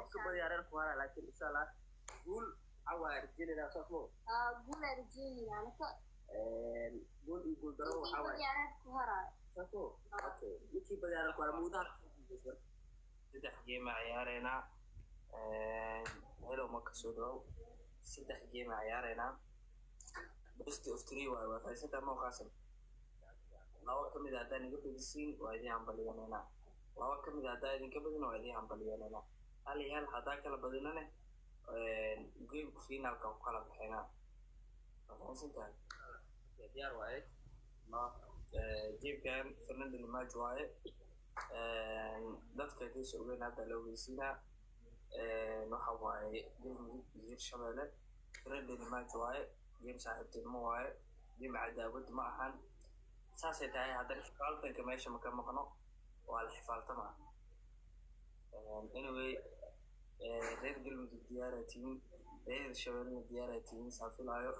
Qofka badiyaa reer ku haraa, laakiin insha Allah guul cawa rajeynayna, saas mo. Guul aa rajeynayna anaka. Guul iyo guul daro ninkii waxaa waaye badiyaa reer ku haraayo, saas mo. Okay, ninkii badiyaa reer ku haraa muudaha. 3 game aa ciyaareynaa. Hello, ma kasoo dhawow. 3 game aa ciyaareynaa, best of 3 waaye. Waa fahaysantaa mo Qaasim? 2 ka mid a haddaan iga badisiin waa idin hambaliyanaynaa, 2 ka mid a haddaa idinka badin waa idin hambaliyanaynaa, 1 iyo 1 haddaa kala badinane gameka finalka ku kala baxaynaa. Waa fahaysantahay? Okay, diyaar waaye. Gamekan friendly match waaye. Dadka hadaysa ogeyn hadda la ogeysiinaa, waxa waaye Galmudug iyo Hirshabelle friendly match waaye, game saaxiibtinimo waaye, game cadaawad ma ahan. Saasay tahay haddana xifaaltanka meesha maka maqno, waa la xifaaltamaa. Anyway, reer Galmudug diyaaraa tihiin, reer Hirshabellena diyaaraa tihiin saa filaayo.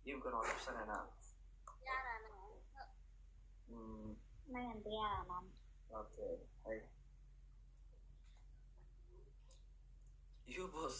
Gamekan waa qabsanaynaa. Diyaarana. Magan diyaarana. Okay, hey. You boss.